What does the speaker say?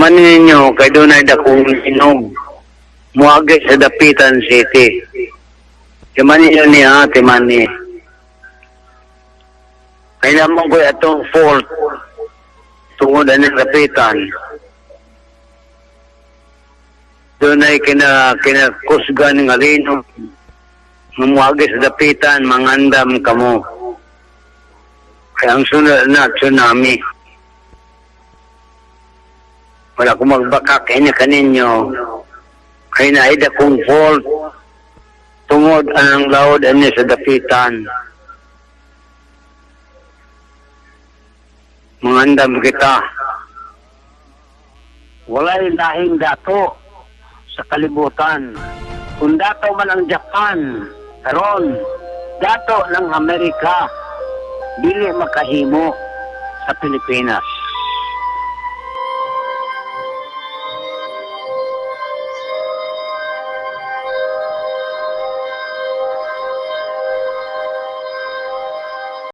Timan ninyo kay dunay dakong linog. Muagi sa Dapitan City. Timan ninyo niya, timan ni. Kay naman ko atong fault tungod aning Dapitan. Dunay kinakusgan nga linog. Muagi sa Dapitan, mangandam kamo. Kaya ang sunod na tsunami. Wala ko magbakak ini kaninyo. Kay naida kong fault tungod anang laod ani sa Dapitan. Mangandam kita. Walay lahing dato sa kalibutan. Kung dato man ang Japan, karon dato ng Amerika, dili makahimo sa Pilipinas.